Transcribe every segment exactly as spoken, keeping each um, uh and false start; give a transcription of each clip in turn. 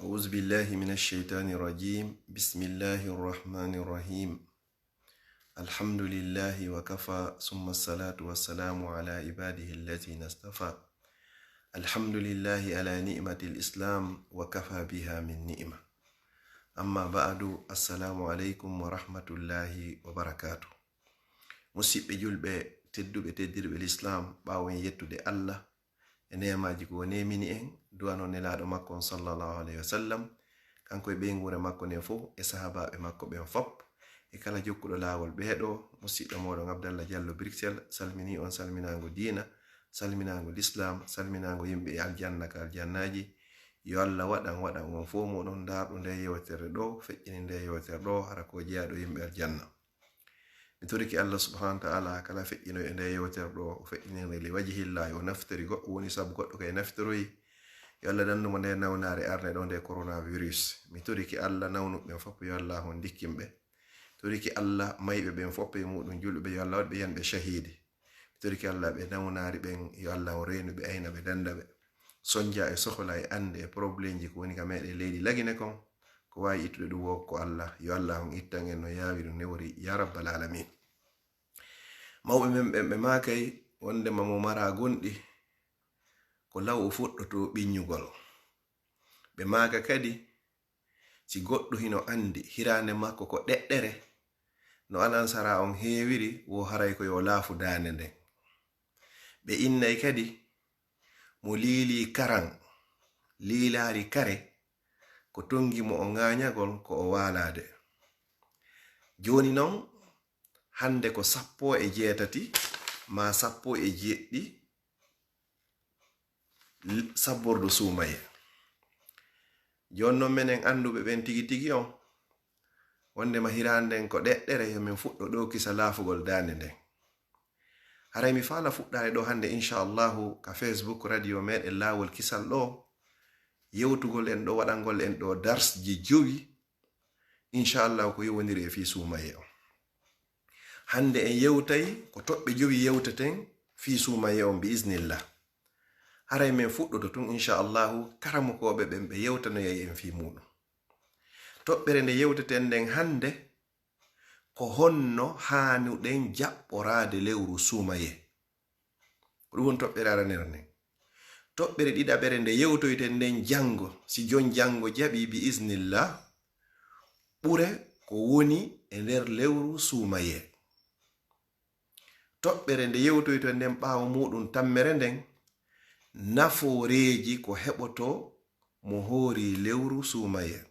أعوذ بالله من الشيطان الرجيم. بسم الله الرحمن الرحيم. الحمد لله وكفى، ثم الصلاة والسلام على عباده الذين اصطفى. الحمد لله على نعمة الإسلام وكفى بها من نعمة. أما بعد، السلام عليكم ورحمة الله وبركاته. Musiɓɓe julɓe tedduɓe, teddirɓe Lislaam, ɓaawo en yettude Allah e neemaaji ko o neemini en, du'ano Nelaaɗo makko on sallallahu alayhi wa sallam, kanko e ɓeynguure makko nden fof, e sahaabaaɓe makko ɓen fof, e kala jokkuɗo laawol ɓee ɗoo, musiɗɗo mooɗon Abdallah Diallo Bruxelles, salminii on salminaango diina, salminaango Lislaam, salminaango yimɓe e aljanna ka aljannaaji. Yo Allah waɗan, waɗan on fof muɗum ndaarɗo nde yewtere ɗoo, feƴƴini nde yewtere ɗoo, hara ko jeyaaɗo yimɓe aljanna. Mi torike Allah subhanahu wa ta'ala kala feƴƴinoy e nde yewtere ɗoo, o feƴƴiniri li wajhillaahi, o naftiri goɗɗo woni sabu goɗɗo kay naftoroyi. Yo Allah dandu mo nde nawnaare arne ɗoo nde coronavirus. Mi torike Allah nawnuɓe ɓen fof, yo Allah on ndikkin ɓe. Torike Allah mayɓe ɓen fof e muɗum julɓe, yo Allah waɗ ɓe yanɓe shahidi. Mi torike Allah ɓe nawnaari ɓen, yo Allah on reenu ɓe, ayna ɓe, danda ɓe. Sonja e sohola e annde e problemji ko woni ka meɗen leydi Lagine kon, ko waawi ittude ɗum woo ko Allah. Yo Allah on ittan en no yaawi ɗum newori, ya rabbal alamin. Mawɓe men ɓen ɓe maakay wondema mo mara gonɗi, ko law o fuɗɗoto ɓiññugol. Ɓe maaka kadi, si goɗɗo hino anndi hiraande makko ko ɗeɗɗere, no alansara on heewiri, wo haray ko yo laafu daande nden. Ɓe innay kadi, mo liilii karan, liilaari kare, ko tongi mo o ŋaañagol ko o waalaade. Jooni non, hannde ko sappo e jeetati maa sappo e jeeɗiɗi l-, sabbordu suumayee. Jooni non menen annduɓe ɓen tigi tigi on, wondema hiraande nden ko ɗeɗɗere, yo min fuɗɗo ɗoo kisa laafugol daande nden. Haray mi faala fuɗɗaade ɗoo hannde, inchallahu, ka Facebook radio meɗen Laawol Kisal ɗoo, yewtugol en ɗoo, waɗangol en ɗoo darsji jowi, inchallahu, ko yowondiri e fii suumayee on. Hannde en yewtay ko toɓɓe jowi yewteten fii suumayee on, bi iznillah. Haray men fuɗɗoto tun, inchallahu, karamokooɓe ɓen ɓe yewtanoyay en fii muuɗum. Toɓɓere nde yewteten nden hannde, ko honno haanuɗen jaɓɓoraade lewru suumayee? Ko ɗum woni toɓɓere aranere nden. Toɓɓere ɗiɗaɓere nde yewtoyten nden janngo, si jon janngo jaɓii bi iznillah, ɓure ko woni e nder lewru suumayee. Toɓɓere nde yewtoyten nden ɓaawo muuɗum tammere nden, nafooreeji ko heɓotoo mo hoori lewru suumayee.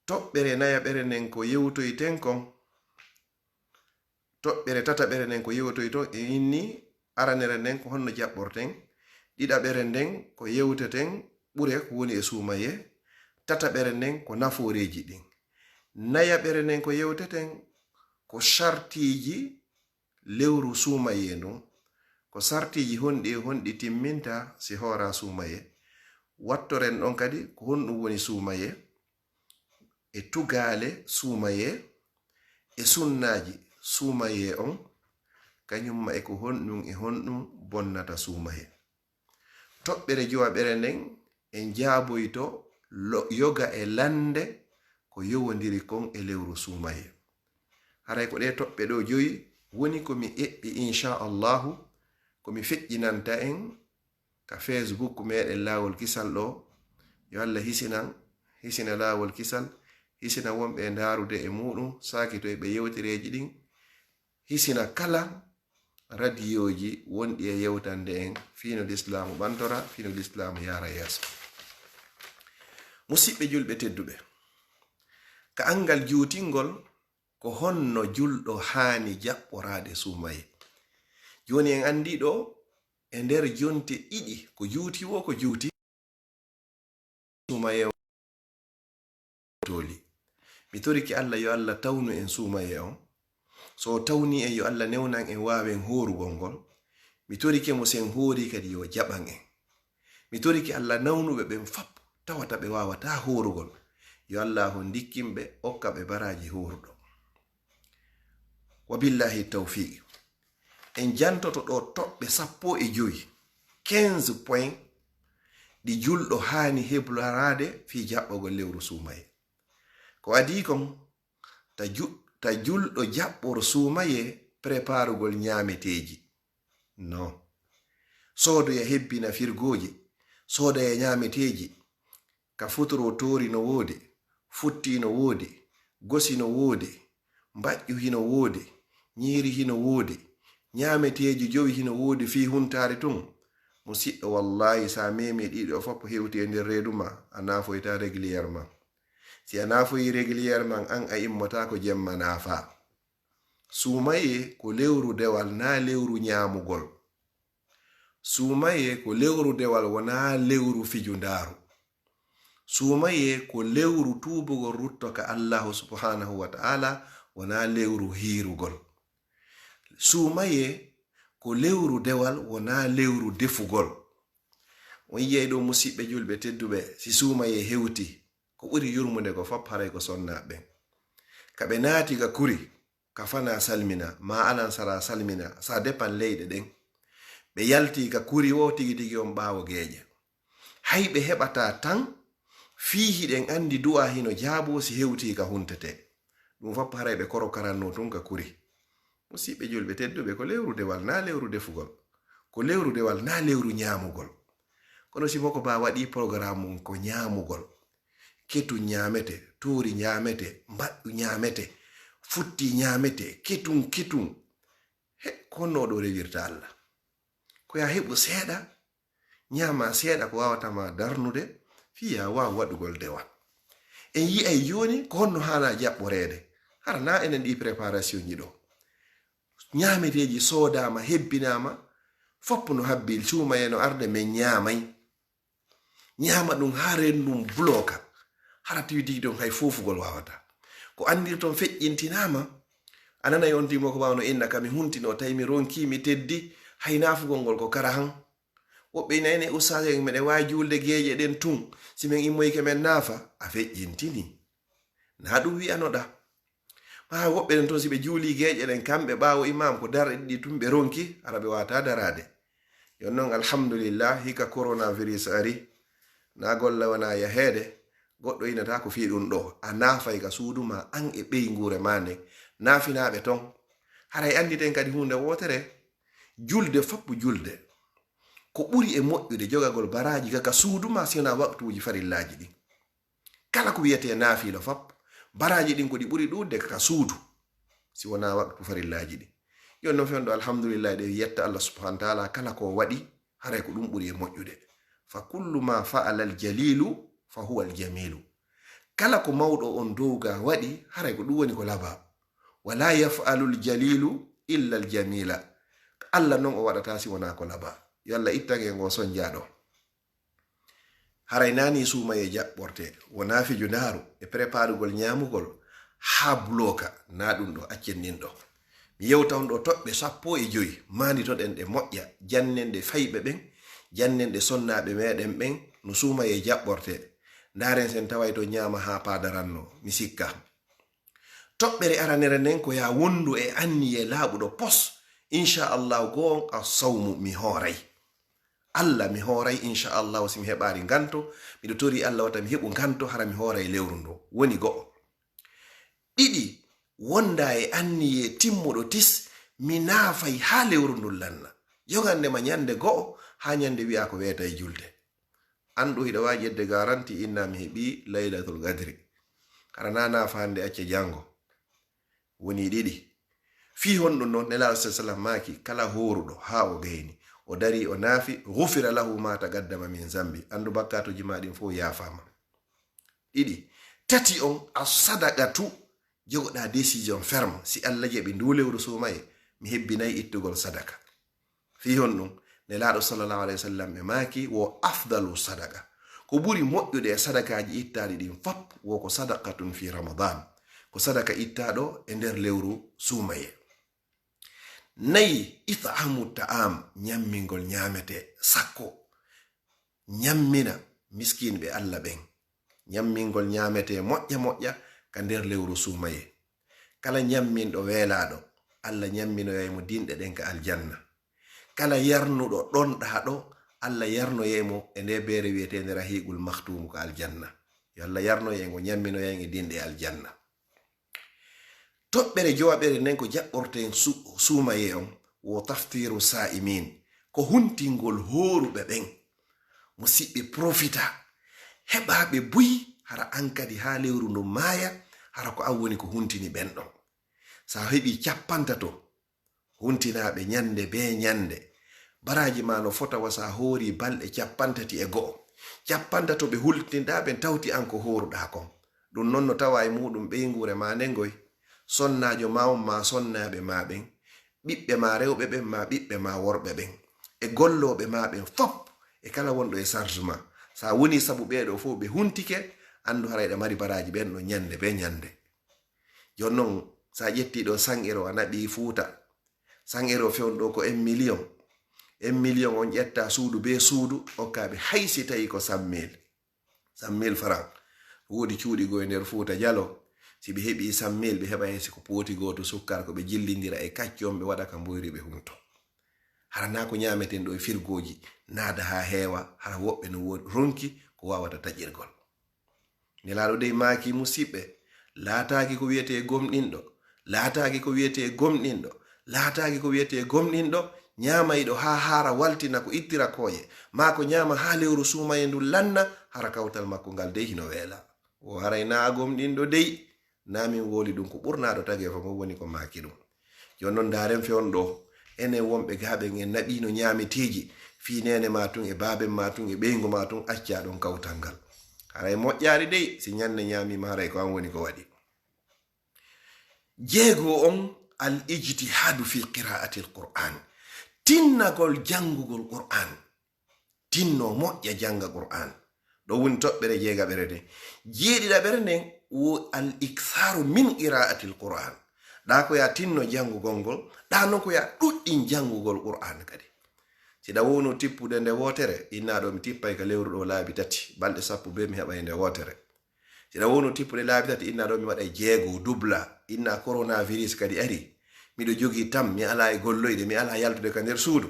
Toɓɓere nayaɓere nden ko yewtoyten kon, toɓɓere tataɓere nden ko yewtoyten, e inni aranere nden ko honno jaɓɓorten, ɗiɗaɓere nden ko yewteten ɓure ko woni e suumayee, tataɓere nden ko nafooreeji ɗin. Nayaɓere nden ko yewteten ko sartiiji lewru suumayee ndun. Ko sartiiji honɗi e honɗi timminta si hooraa suumayee. Wattoren ɗon kadi ko honɗum woni suumayee, e tugaale suumayee, e sunnaaji suumayee on, kañum ma e ko honɗum e honɗum bonnata suumayee. Toɓɓere jowaɓere nden, en jaaboyto lo-, yoga e lannde ko yowondiri kon e lewru suumayee. Haray ko ɗee toɓɓe ɗoo jowi woni ko mi eɓɓi, inchallahu, ko mi feƴƴinanta en ka Facebook meɗen Laawol Kisal ɗoo. Yo Allah hisinan, hisina Laawol Kisal, hisina wonɓe e ndaarude e muuɗum, saakitoyɓe yewtereeji ɗin, hisina kala radiyooji wonɗi e yewtande en fii no Lislaamu ɓantora, fii no Lislaamu yaara yeeso. Musiɓɓe julɓe tedduɓe, ka anngal juutingol, ko honno julɗo haani jaɓɓoraade suumayee? Jooni en anndii ɗoo, e nder jonte ɗiɗi, ko juuti woo ko juuti, suumayee on tooli. Mi torike Allah yo Allah tawnu en suumayee on. So o tawnii en, yo Allah newnan en waawen hoorugol ngol. Mi torike mo si en hoorii kadi yo jaɓan en. Mi torike Allah nawnuɓe ɓen fap tawata ɓe waawataa hoorugol. Yo Allah on ndikkin ɓe, okka ɓe baraaji hooruɗo. Wa billahi tawfiq. En jantoto ɗoo toɓɓe sappo e jowi, quinze points, ɗi julɗo haani hebloraade fii jaɓɓagol lewru suumayee. Ko adii kon, ta ju-, ta julɗo jaɓɓor suumayee preparugol ñaameteeji. No. Soodoya hebbina firgooji, soodaya ñaameteeji, ka futuro toori no woodi, futti no woodi, gosi no woodi, mbaƴƴu hino woodi, ñiiri hino woodi, ñaameteeji jowi hino woodi fii huntaari tun. Musiɗɗo, wallaahi, si a meemii ɗiɗo fof hewti e nder reedu maa, a naafoyta régulièrement. Si a naafoyi régulièrement, an a immotaako jemma naafaa. Suumayee ko lewru dewal, naa lewru ñaamugol. Suumayee ko lewru dewal, wonaa lewru fijundaaru. Suumayee ko lewru tuubugol rutto ka Allaahu subhaanahu wa ta'aalaa, wonaa lewru hiirugol. Suumayee ko lewru dewal, wonaa lewru defugol. On yi'ay ɗoo, musiɓɓe julɓe tedduɓe, si suumayee hewti, ko ɓuri yurmunde ko fof haray ko sonnaaɓe ɓen. Ka ɓe naati ka kuri, ka fanaa salmina, maa alansaraa salmina, ça dépend leyɗe ɗen. Ɓe yaltii ka kuri woo tigi tigi on ɓaawo geeƴe. Hay ɓe heɓataa tan fii hiɗen anndi du'aa hino jaaboo si hewtii ka huntetee. Ɗun fof haray ɓe korokarannoo tun ka kuri. Musiɓɓe julɓe tedduɓe, ko lewru dewal, naa lewru defugol. Ko lewru dewal, naa lewru ñaamugol. Kono si moko baa waɗii programme mum ko ñaamugol, ketun ñaamete, toori ñaamete, mbaɗɗu ñaamete, futti ñaamete, ketun, ketun. He, ko honno o ɗoo rewirta Alla? Ko yaa heɓu seeɗa, ñaamaa seeɗa ko waawata maa darnude, fii yaa waaw waɗugol dewal. En yi'ay jooni ko honno haanaa jaɓɓoreede. Hara naa enen ɗii préparationji ɗoo. Ñaameteeji soodaama, hebbinaama, fof no habbii, suumayee no arde, men ñaamay. Ñaama ɗun haa reendu ndun bloka. Hara tiwii tigi ton hay foofugol waawataa. Ko anndirton feƴƴintinaama. A nanay on tigi mo ko waawno inna ka mi huntinoo, tawi mi ronkii, mi teddi, hay naafugol ngol ko karahan. Woɓɓe ina ene ustaas en, meɗen waawi juulde geeƴe ɗen tun, si men immoyike men naafa, a feƴƴintinii. Naa ɗun wi'anoɗaa. Maa woɓɓe ɗen ton, si ɓe juulii geeƴe ɗen, kamɓe ɓaawo imaam, ko darɗe ɗiɗi tun ɓe ronki, hara ɓe waawataa daraade. Yo non, alhamdulillah, hika coronavirus ari, naa golle wonaa yaheede, goɗɗo inataa ko fii ɗun ɗoo. A naafay ka suudu maa, an e ɓeynguure maa nden, naafinaaɓe ton. Haray annditen kadi huunde wootere, julde foppu julde. Ko ɓuri e moƴƴude jogagol baraaji ka, ka suudu maa, si wonaa waqtuuji farillaaji ɗin. Kala ko wi'etee naafiila fop, baraaji ɗin ko ɗi ɓuri ɗuuɗude ka suudu, si wonaa waqtu farillaaji ɗin. Yo non fewndo, alhamdulillahi, ɗe yetta Allah subhanahu wa ta'ala, kala ko waɗi, haray ko ɗum ɓuri e moƴƴude. Fa kullu ma fa'ala al jalilu fa huwa al jamilu. Kala ko mawɗo on dowga waɗi, haray ko ɗum woni ko labaa. Wala yaf'alu al jalilu illa al jamila. Allah non o waɗataa si wonaa ko labaa. Yo Allah ittan en ngoo sonjaaɗo. Haray naa nii suumayee jaɓɓortee, wonaa fijundaaru e preparugol ñaamugol haa bulooka, naa ɗum ɗoo, accen nin ɗoo. Mi yewta on ɗoo toɓɓe sappo e joy, maanditoɗen ɗe moƴƴa, jannen ɗe fayɓe ɓen, jannen ɗe sonnaaɓe meɗen ɓen, no suumayee jaɓɓortee. Ndaaren sen taway to ñaama haa paadaranno, mi sikka. Toɓɓere aranere nden ko yaa wondu e anniyee laaɓuɗo pos, insha Allahu, goo on, as-sawmu, mi hooray. Alla, mi hooray, insha Allahu, si mi heɓaari nganto, miɗo torii Alla wata mi heɓu nganto, hara mi hooray lewru ndun. Woni go'o. Ɗiɗi, wondaa e anniyee timmuɗo tis, mi naafay haa lewru ndun lanna. Yogande ma ñande go'o, haa ñande wi'aa ko weetay julde. An ɗoo hiɗa waawi ƴettude garanti, inna mi heɓii Laylatul Qadri. Hara naa naafa hande, acca jango. Woni ɗiɗi. Fii honɗun non? Nelaaɗo sallallahu alaihi wasallam maaki, kala hooruɗo haa o gayni, o darii o naafi, ghufira lahu ma taqaddama min zambi. Anndu bakkaatuuji maa ɗin fow yaafaama. Ɗiɗi. Tati on, as-sadaqatu, jogoɗaa décision ferme. Si Alla jaɓi nduu lewru suumayee, mi hebbinay ittugol sadaka. Fii honɗun? Nelaaɗo sallallahu alaihi wasallam ɓe maaki, wo afdalu sadaqa. Ko ɓuri moƴƴude e sadakaaji ittaaɗi ɗin fop, wo ko sadaqatun fi Ramadan. Ko sadaka ittaaɗo e nder lewru suumayee. Nayi, it'amu ta'am, ñammingol ñaametee, sakko. Ñammina miskinɓe Alla ɓen. Ñammingol ñaametee moƴƴa moƴƴa ka nder lewru suumayee. Kala ñamminɗo weelaaɗo, Alla ñamminoyay mo dinɗe ɗen ka aljanna. Kala yarnuɗo ɗonɗaaɗo, Alla yarnoyay mo e nde beere wi'eteende Rahiiqul Makhtuum ka aljanna. Yo Alla yarnoyay ngo, ñamminoyay nge dinɗe aljanna. Toɓɓere jowaɓere nden ko jaɓɓorten su-, suumayee on, wo taftiru saa'imiin, ko huntingol hooruɓe ɓen. Musiɓɓe, profita, heɓa ɓe buy, hara an kadi haa lewru ndun maaya, hara ko an woni ko huntini ɓen ɗon. Sa heɓii cappantato huntinaaɓe ñande bee ñande, baraaji maa no fota wa sa hoorii balɗe cappantati e go'o. Cappantato ɓe hultinɗaa ɓen tawti an ko hooruɗaa kon. Ɗun non no tawaa e muuɗun ɓeynguure maa nden ngoy, sonnaajo maa on maa sonnaaɓe maa ɓen, ɓiɓɓe maa rewɓe ɓen maa ɓiɓɓe maa worɓe ɓen, e gollooɓe maa ɓen fop, e kala wonɗo e sarge maa. Sa wonii sabu ɓee ɗoo fow ɓe huntike, anndu haray ɗa mari baraaji ɓen ɗon ñande bee ñande. Jooni non, sa ƴettii ɗoo cent euro a naɓii Fuuta, cent euro fewndo ɗoo ko un million. Un million on ƴettaa suudu bee suudu, okkaa ɓe hay si tawii ko cent mille. Cent mille francs. Woodi cuuɗi goo e nder Fuuta Jaloo, si ɓe heɓii cent mille, ɓe heɓay si ko pooti gooto sukkar ko ɓe jillindira e kacci on, ɓe waɗa ka mboyri ɓe hunto. Hara naa ko ñaameten ɗoo e firgooji, naada haa heewa, hara woɓɓe no woodi ronki ko waawata taƴirgol. Nelaaɗo dey maaki, musiɓɓe, laataaki ko wi'etee gomɗinɗo, laataaki ko wi'etee gomɗinɗo, laataaki ko wi'etee gomɗinɗo, ñaamayɗo haa haara waltina ko ittira kooƴe, maa ko ñaama haa lewru suumayee ndun lanna, hara kawtal makko ngal dey hino weela. Wo haray naa a gomɗinɗo dey, naa min wowli ɗun, ko ɓurnaaɗo tageefo ngon woni ko maaki ɗun. Jooni non, ndaaren fewndo ɗoo, enen wonɓe gaa ɓen en naɓiino ñaameteeji fii neene maa tun e baaben maa tun e ɓeyngu maa tun, accaa ɗon kawtal ngal. Haray moƴƴaali dey, si ñande ñaamiima, haray ko an woni ko waɗi. Jeego on, al ijtihaadu fi qiraa'atil Qur'aan, tinnagol janngugol Qur'aan. Tinno moƴƴa jannga Qur'aan. Ɗoo woni toɓɓere jeegaɓere nden. Jeeɗiɗaɓere nden wo al iksaaru min qiraa'atil Qur'aan. Ɗaa ko yaa tinno janngugol ngol, ɗaa non ko yaa ɗuɗɗin janngugol Qur'aan kadi. Si ɗa wowno tippude nde wootere, innaa ɗoo mi tippay ka lewru ɗoo laabi tati, balɗe sappo bee mi heɓay nde wootere. Si ɗa wowno tippude laabi tati, innaa ɗoo mi waɗay jeego, dubla, innaa coronavirus kadi ari. Miɗo jogii tam, mi alaa e golloyde, mi alaa yaltude ka nder suudu.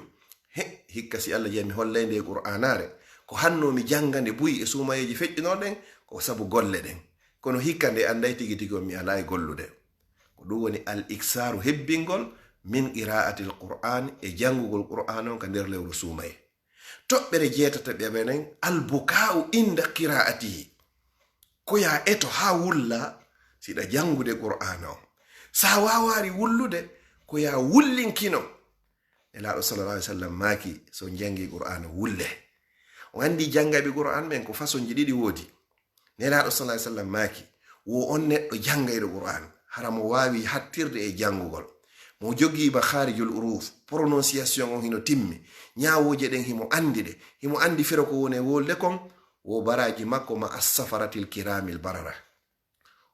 He, hikka si Alla jaɓi mi hollay nde Qur'aanaare. Ko hanno mi jannga nde buy e suumayeeji feƴƴunoo ɗen, ko sabu golle ɗen. Kono hikka nde annday tigi tigi on mi alaa e gollude. Ko ɗun woni al iksaaru, hebbingol min qiraa'atil Qur'aan, e janngugol Qur'aan on ka nder lewru suumayee. Toɓɓere jeetataɓere nden, al bukaa'u inda qiraa'atihi. Ko yaa eto haa wulla si ɗa janngude Qur'aana on. Sa waawaari wullude, ko yaa wullinkino. Nelaaɗo sallallahu alaihi wasallam maaki, so on janngii Qur'aana, wulle. On anndi janngayɓe Qur'aan ɓen ko fasonji ɗiɗi woodi. Nelaaɗo sallallahu alaihi wasallam maaki, wo on neɗɗo janngayɗo Qur'aan, hara mo waawi hattirde e janngugol, mo jogii makhaarijul huruuf, prononciation on hino timmi, ñaawooje ɗen himo anndi ɗe, himo anndi firo ko woni e wolde kon, wo baraaji makko ma as-safaratil kiraamil barara.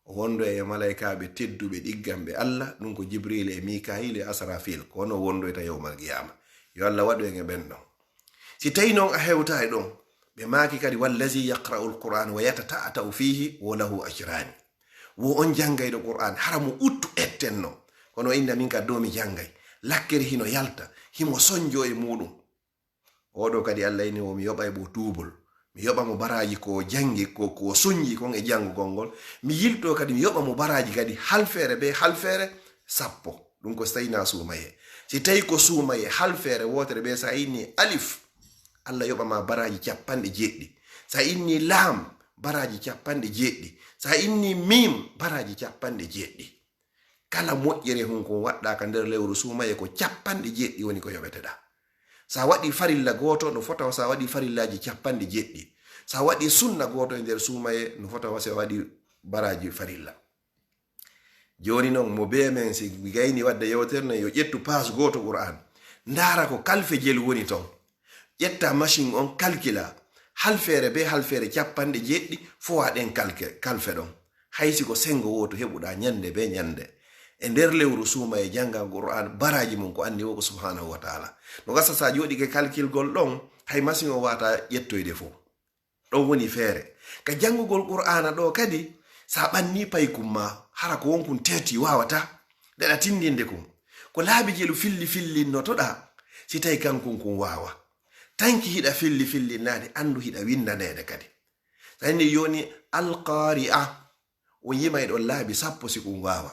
O wondoyay e malaykaaɓe tedduɓe ɗigganɓe Alla, ɗun ko Jibriil e Miikaayil e Asraafiil, ko on o wondoyta yawmal qiyaama. Yo Alla waɗu en e ɓen ɗon. Si tawii non a hewtaay ɗon, ɓe maaki kadi, "Wallazi yaqra'ul Qur'aan wa yatata'ata'u fiihi wa lahu ajraani." Wo on janngayɗo Qur'aan, hara mo uttu ettenno. Kono inna min ka dow mi janngay. Lakkere hino yalta, himo sonjoo e muuɗum. Oo ɗoo kadi Alla inni, "Wo mi yoɓay mo tuubol. Mi yoɓa mo baraaji ko o janngi, ko, ko o sonji kon e janngugol ngol. Mi yiltoo kadi, mi yoɓa mo baraaji kadi halfeere bee halfeere sappo." Ɗun ko si tawii naa suumayee. Si tawii ko suumayee, halfeere wootere bee sa inni alif, Alla yoɓa ma baraaji cappanɗe jeeɗiɗi. Sa inni laam, baraaji cappanɗe jeeɗiɗi. Sa inni miim, baraaji cappanɗe jeeɗiɗi. Kala moƴƴere hun ko waɗɗaa ka nder lewru suumayee, ko cappanɗe jeeɗiɗi woni ko yoɓeteɗaa. Sa waɗii farilla gooto, no fota wa sa waɗii farillaaji cappanɗe jeeɗiɗi. Sa waɗii sunna gooto e nder suumayee, no fota wa si a waɗii baraaji farilla. Jooni non, mo bee men, si mi gayni waɗde yewtere nden, yo ƴettu paas gooto Qur'aan, ndaara ko kalfejel woni ton. Ƴetta machine on, kalkila, halfeere bee halfeere cappanɗe jeeɗiɗi, fowaa ɗen kalke, kalfe ɗon. Hay si ko senngo wooto heɓuɗaa ñannde bee ñannde, e nder lewru suumayee jannga Qur'aan, baraaji mun ko anndi woo ko subhaanahu wa taala. No gasa sa jooɗike kalkilgol ɗon, hay machine o waawataa ƴettoyde fow. Ɗon woni feere. Ka janngugol Qur'aana ɗoo kadi, sa ɓannii paykun maa, hara ko wonkun teetii waawataa, ɗaɗa tinndinde kun. Ko laabi jelu filli fillinnotoɗaa, si tawii kankun kun waawa. tanki hiɗa filli fillinnaade, anndu hiɗa winndaneede kadi. Sa inni yoni Alqaari'a, on yimay ɗon laabi sappo si kun waawa.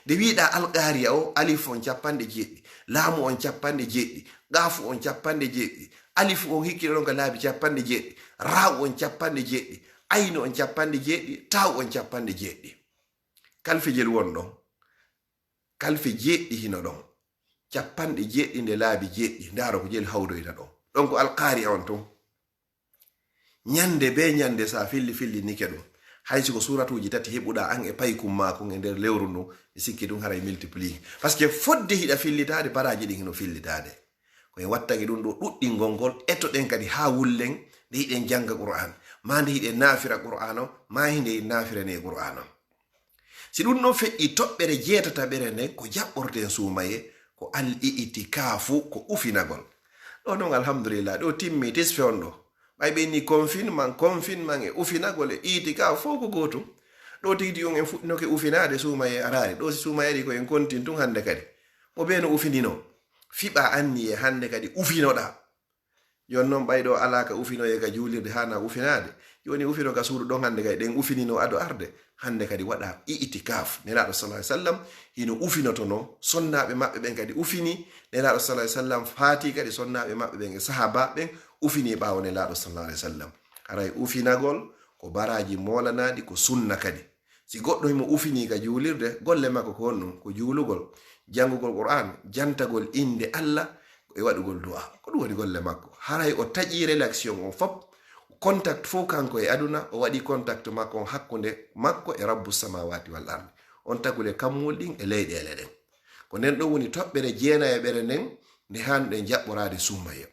Nde wiɗa Alqaari'a o, alif on capanɗe jeeɗiɗi, laamu on capanɗe jeeɗiɗi, qaafu on capanɗe jeeɗiɗi, alifu on hikkiɗo ɗon ka laabi capanɗe jeeɗiɗi, raa'u on capanɗe jeeɗiɗi, aynu on capanɗe jeeɗiɗi, taa'u on capanɗe jeeɗiɗi. Kalfe jelu won ɗon. Kalfe jeeɗiɗi hino ɗon. Capanɗe jeeɗiɗi nde laabi jeeɗiɗi. Ndaaro ko jelu hawdoyta ɗon. Ɗon ko Alqaari'a on ton. Ñande bee ñande, sa filli fillinike ɗum, hay si ko suuratuuji tati heɓuɗaa an e paykun maa kun e nder lewru ndun, mi sikki ɗum haray multiplié. Parce que fodde hiɗa fillitaade, baraaji ɗin hino fillitaade. Ko en wattake ɗum ɗo ɗuɗɗingol ngol, etoɗen kadi haa wullen nde hiɗen jannga Qur'aan, maa nde hiɗen naafira Qur'aan o, maa nde hiɗen naafiranee Qur'aan o. Si ɗum ɗon feƴƴi, toɓɓere jeetataɓere nden, ko jaɓɓorten suumayee, ko al itikaafu, ko ufinagol. Ɗo non, alhamdulillah, ɗo timmi tis fewndo. Ɓay ɓe inni confinement, confinement e ufinagol e itikaafu fow ko gootum. Ɗo tigi tigi on en fuɗɗinoke ufinaade suumayee araade. Ɗo si suumayee ɗi ko en kontin tun hannde kadi. Mo bee no ufininoo. Fiɓaa anniyee hannde kadi ufinoɗaa. Jooni non, ɓay ɗo alaa ka ufinoyee ka juulirde, haanaa ufinaade. Jooni ufino ka suudu ɗon hannde kay, ɗen ufininoo ado arde. Hannde kadi waɗaa i'tikaaf. Nelaaɗo sallallaahu alayhi wa sallam hino ufinotonoo, sonnaaɓe maɓɓe ɓen kadi ufini. Nelaaɗo sallallaahu alayhi wa sallam faatii kadi sonnaaɓe maɓɓe ɓen e sahaabaaɓe ɓen ufini ɓaawo Nelaaɗo sallallaahu alayhi wa sallam. Haray ufinagol ko baraaji moolanaaɗi, ko sunna kadi. Si goɗɗo himo ufinii ka juulirde, golle makko ko honɗum? Ko juulugol, janngugol Qur'aan, jantagol innde Alla, e waɗugol du'a. Ko ɗum woni golle makko. Haray o taƴii relation on fop, contact fof kanko e aduna, o waɗii contact makko on hakkunde makko e Rabbu samaawaati wal ardi. On tagule kammuuli ɗin e leyɗeele ɗen. Ko nden ɗon woni toɓɓere jeenayeɓere nden, nde haanuɗen jaɓɓoraade suumayee.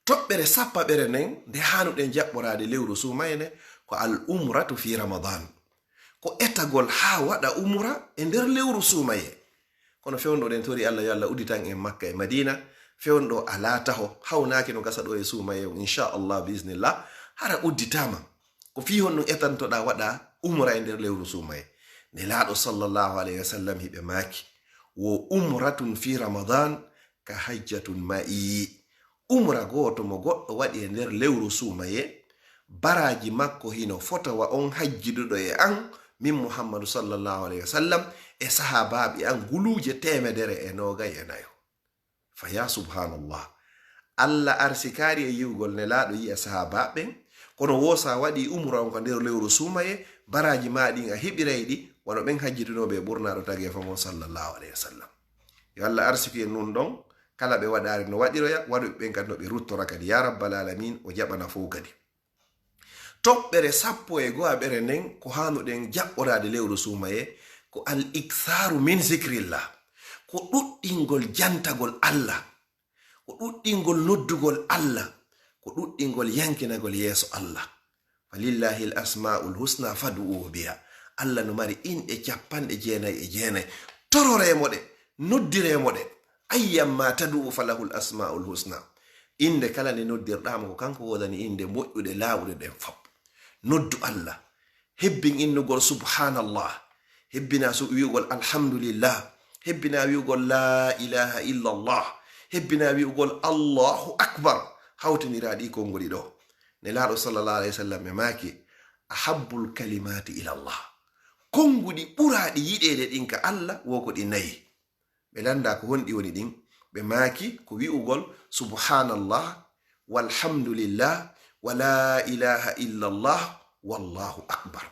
Toɓɓere sappaɓere nden, nde haanuɗen jaɓɓoraade lewru suumayee nden, ko al umratu fi Ramadan. Ko etagol haa waɗa umra e nder lewru suumayee. Kono fewndo ɗen tori Alla, yo Alla udditan en Makka e Madiina, fewndo alaa taho, hawnaaki no gasa ɗo e suumayee on, insha Allah, biiznillah, hara udditaama. Ko fii honɗum etantoɗaa waɗa umra e nder lewru suumayee? Nelaaɗo sallallahu alayhi wa sallam hiɓe maaki, wo umratun fi Ramadan ka hajjatun ma'i. Umra gooto mo goɗɗo waɗi e nder lewru suumayee, baraaji makko hino fota wa on hajjiduɗo e an, min Muhammadu sallallahu alayhi wa sallam, e sahaabaaɓe an guluuje teemedere e noogay e nayo. Fa yaa subhaanallah. Alla arsikaari e yi'ugol Nelaaɗo yi'a sahaabaaɓe ɓen, kono wo sa waɗii umra on ka nder lewru suumayee, baraaji maa ɗin a heɓiray ɗi, wano ɓen hajjidunooɓe e ɓurnaaɗo tageefo mon sallallahu alayhi wa sallam. Yo Alla arsiku en nun ɗon, kala ɓe waɗaari no waɗiroya, waɗuɓe ɓen kadi no ɓe ruttora kadi. Yaa Rabbal Aalamiin, o jaɓana fow kadi. Toɓɓere sappo e go'aɓere nden, ko haanuɗen jaɓɓoraade lewru suumayee, ko al ikthaaru min zikrillah, ko ɗuɗɗingol jantagol Alla, ko ɗuɗɗingol noddugol Alla, ko ɗuɗɗingol yankinagol yeeso Alla. Falillahi al asmaa'ul husna fad'uhu biha. Alla no mari inɗe capanɗe jeenay e jeenay. Tororee mo ɗe, noddiree mo ɗe. Ayyan ma tad'u falahul asmaa'ul husna. Innde kala nde noddirɗaa mo, ko kanko woodani inɗe moƴƴuɗe, laawuɗe ɗen fop. Noddu Alla. Hebbin innugol subhanallah. Hebbinaa su-, wi'ugol alhamdulillah. Hebbinaa wi'ugol la ilaha illallah. Hebbinaa wi'ugol Allahu akbar. Hawtindiraa ɗii konguɗi ɗoo. Nelaaɗo sallallahu alayhi wa sallam e maaki, "Ahabbul kalimaati ilallah." Konguɗi ɓuraaɗi yiɗeede ɗin ka Alla wo ko ɗi nayi. Ɓe lanndaa ko honɗi woni ɗin. Ɓe maaki ko wi'ugol, "Subhanallah, walhamdulillah, wa la ilaha illallah, wallahu akbar."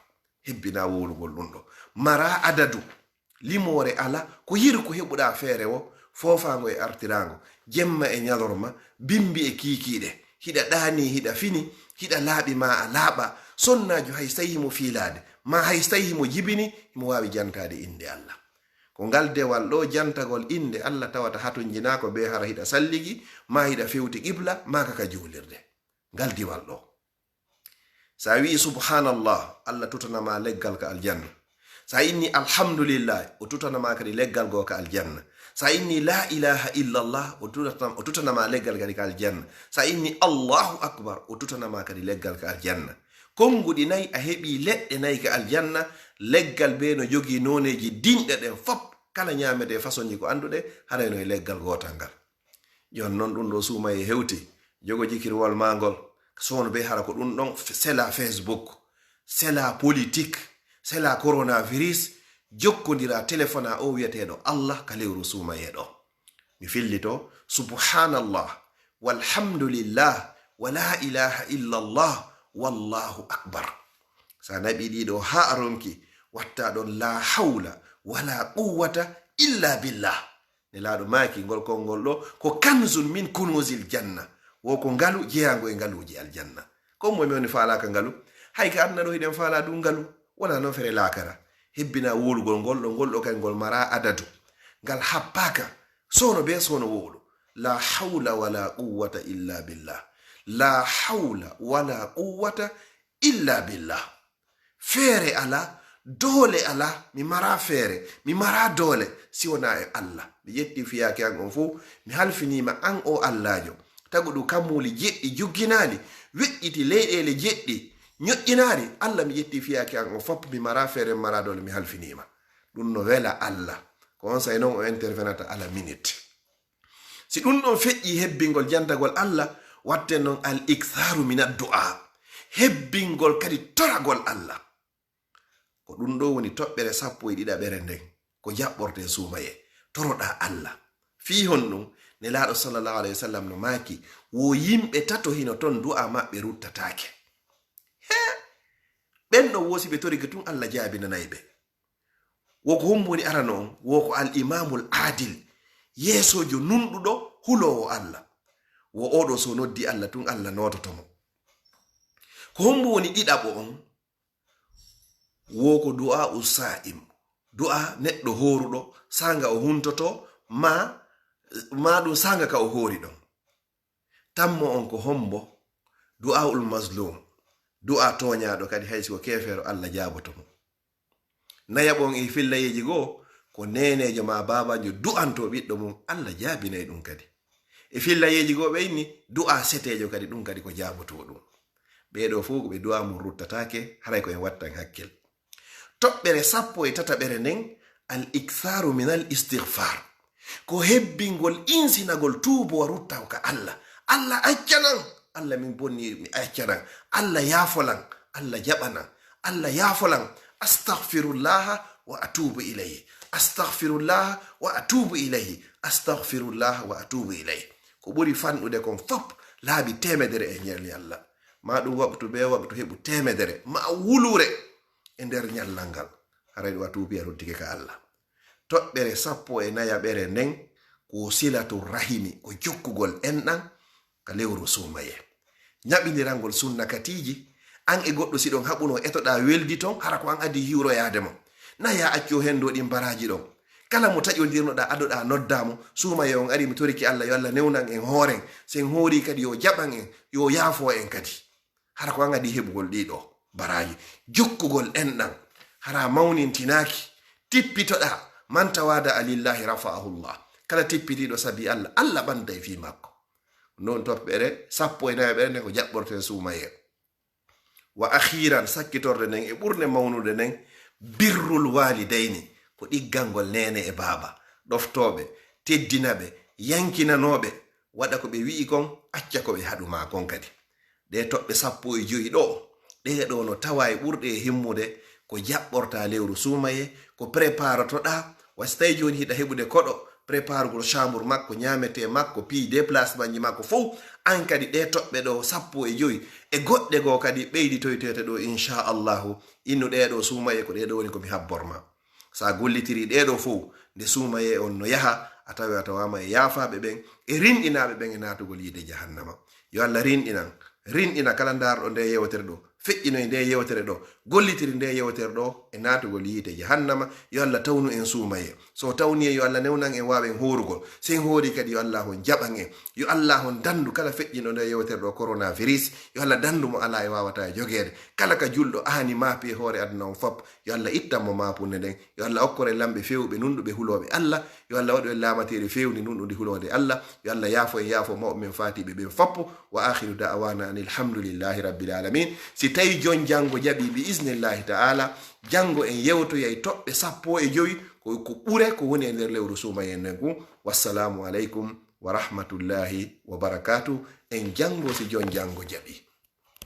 Hebbinaa wowlugol ɗum ɗo. Maraa adadu. Limoore alaa, ko yiru ko heɓuɗaa feere wo, foofaango e artiraango, jemma e ñalorma, bimbi e kiikiiɗe, hiɗa ɗaanii, hiɗa fini, hiɗa laaɓi maa a laaɓa, sonnaajo hay so tawi himo fiilaade, maa hay so tawi himo jibini, himo waawi jantaade innde Alla. Ko ngal dewal ɗoo, jantagol innde Alla, tawata hatonjinaako bee hara hiɗa salligi, maa hiɗa fewti qibla, maa ka ka juulirde. Ngal diwal ɗoo. Sa wi'i subhanallah, Alla tutana ma leggal ka aljanna. Sa inni alhamdulillah, o tutana ma kadi leggal goo ka aljanna. Sa inni la ilaha illallah, o tutana, o tutana ma leggal kadi ka aljanna. Sa inni Allahu akbar, o tutana ma kadi leggal ka aljanna. Konguɗi nayi a heɓi leɗɗe nayi ka aljanna, leggal bee no jogii nooneeji dinɗe ɗen fop, kala ñaamete façonji ko annduɗe, haray no e leggal gootal ngal. Jooni non ɗum ɗo suumayee hewti, Jogo jikirwol maa ngol, soono be hara ko ɗun ɗon, sela Facebook, sela politique, sela coronavirus, jokkondira telefona o wi'eteeɗo Allah ka lewru suumayee ɗo. Mi fillito, subhanallah, walhamdulillah, wa la ilaha illallah, wallahu akbar. Sa naɓi ɗiɗo haa a ronki, watta ɗon la hawla wala quwwata illa billah. Nelaaɗo maaki, ngol konngol ɗo ko kanzun min kunuzil janna. Wo ko ngalu jeyaango e ngaluuji aljanna. Ko moy men woni faalaaka ngalu? Hay ka aduna ɗo hiɗen faalaa du ngalu. Wonaa non fere laakara. Hebbinaa wowlugol ngol ɗo, ngol ɗo kay ngol maraa adadu. Ngal happaaka. Soono be soono wowlo. La hawla wala quwwata illa billah. La hawla wala quwwata illa billah. Feere alaa, doole alaa, mi maraa feere, mi maraa doole, si wonaa e Allah. Mi ƴetti fiyaake an on fow, mi halfiniima an o Allaajo. Taguɗo kammuuli jeɗɗi jugginaali, weƴƴiti leyɗeele jeɗɗi ñoƴƴinaali. Allah, mi ƴetti fiyaake an on fop, mi maraa feere, mi maraa doole, mi halfiniima. Ɗun no wela Allah. Ko on saa'i non o intervenata à la minute. Si ɗun ɗon feƴƴii hebbingol jantagol Allah, watten non al ikthaaru min addu'a, hebbingol kadi toragol Allah. Ko ɗun ɗoo woni toɓɓere sappo e ɗiɗaɓere nden, ko jaɓɓortee suumayee, toroɗaa Allah. Fii honɗun? Nelaaɗo sallallahu alayhi wa sallam no maaki, wo yimɓe tato hino ton du'a maɓɓe ruttataake. Hee! Ɓen ɗon wo si ɓe torike tun Allah jaabinanay ɓe. Wo ko hombo woni arano on? Wo ko al imamul adil, yeesojo nunɗuɗo, huloowo Allah. Wo oo ɗoo so noddi Allah tun, Allah noototo mo. Ko hombo woni ɗiɗaɓo on? Wo ko du'a u sa'im, du'a neɗɗo hooruɗo, saanga o huntoto, ma, ma ɗun saanga ka o hoori ɗon. Tammo on ko hombo? Du'aa'ul mazlum, du'a tooñaaɗo kadi, hay si ko keefeero, Allah jaaboto mo. Nayaɓo on e fillayeeji goo, ko neeneejo maa baabajo du'anto ɓiɗɗo mum, Allah jaabinay ɗun kadi. E fillayeeji goo ɓe inni, du'a seteejo kadi, ɗun kadi ko jaabotoo ɗun. Ɓee ɗoo fow ko ɓe du'a mun ruttataake, haray ko en wattan hakkil. Toɓɓere sappo e tataɓere nden, al ikthaaru min al istighfar. Ko hebbingol, insinagol tuubo wa rutta ka Allah. Allah accanan. Allah min bonni, mi accanan. Allah yaafolan. Allah jaɓanan. Allah yaafolan. Astaghfirullaha wa atubu ilayhi. Astaghfirullaha wa atubu ilayhi. Astaghfirullaha wa atubu ilayhi. Ko ɓuri fanɗude kon fop, laabi teemedere e ñeel Allah. Ma ɗun waqtu be waqtu heɓu teemedere, ma wulure e nder ñallal ngal. Haray ɗun a tuubi, a ruttike ka Allah. Toɓɓere sappo e nayaɓere nden, ko silatu rahimi, ko jokkugol enɗan ka lewru suumayee. Ñaɓindirangol sunna katiiji, an e goɗɗo si ɗon haɓuno etoɗaa weldi ton, hara ko an adii hiwroyaade mo. Na ya accu o henndo ɗin baraaji ɗon. Kala mo taƴondirnoɗaa, adoɗaa, noddaa mo, suumayee on arii, mi torike Allah, yo Allah newnan en hooren, si en hoorii kadi yo jaɓan en, yo yaafoo en kadi. Hara ko an adii heɓugol ɗii ɗoo baraaji. Jokkugol enɗan, hara mawnintinaaki, tippitoɗaa, man tawada'a lillahi rafa'ahu Allah. Kala tippitiiɗo sabi Allah, Allah ɓantay fii makko. Non toɓɓere sappo e nayaɓere nden ko jaɓɓorten suumayee. Wa akhiran, sakkitorde nden e ɓurnde mawnude nden, birrul walidayni, ko ɗiggangol neene e baaba, ɗoftooɓe, teddinaɓe, yankinanooɓe, waɗa ko ɓe wi'i kon, acca ko ɓe haɗu maa kon kadi. Ɗee toɓɓe sappo e jowi ɗoo, ɗee ɗoo no tawaa e ɓurɗe e himmude, ko jaɓɓortaa lewru suumayee, ko préparotoɗaa, wa si tawii jooni hiɗa heɓude koɗo, préparugol chambre makko, ñaametee makko, piyi déplacement ji makko fow, an kadi ɗee toɓɓe ɗoo sappo e jowi, e goɗɗe goo kadi ɓeyditoyteete ɗoo, inchallahu, innu ɗee ɗoo suumayee, ko ɗee ɗoo woni ko mi habbor maa. Sa gollitirii ɗee ɗoo fow, nde suumayee on no yaha, a tawe a tawaama e yaafaaɓe ɓen, e rinɗinaaɓe ɓen e naatugol yiite jahannama. Yo Allah rinɗinan, rinɗina kala ndaarɗo ndee yewtere ɗoo, feƴƴinoy ndee yewtere ɗoo, gollitiri ndee yewtere ɗoo e naatugol yiite jahannama. Yo Allah tawnu en suumayee. So tawni en, yo Allah newnan en waawen hoorugol. Si en hoorii kadi, yo Allah on jaɓan en. Yo Allah on dandu kala feƴƴinɗo ndee yewtere ɗoo coronavirus. Yo Allah dandu mo alaa e waawataa e jogeede. Kala ka julɗo aani maapi e hoore aduna on fop, yo Allah ittan mo maapunde nden. Yo Allah okkor en lamɓe feewuɓe, nunɗuɓe, hulooɓe Allah. Yo Allah waɗu en laamateeri feewndi, nunɗundi, huloonde Allah. Yo Allah yaafo en, yaafo mawɓe men faatiiɓe ɓen foppo. Wa akhiru da'wana anil hamdulillahi rabbil alamin. Si tawi jon janngo jaɓi bi iznillahi ta'ala, janngo en yewtoyay toɓɓe sappo e jowi, ko, ko ɓure ko woni e nder lewru suumayee nden ngun. Wassalamu aleykum wa rahmatullahi wa barakatuh. En janngo si jon janngo jaɓi.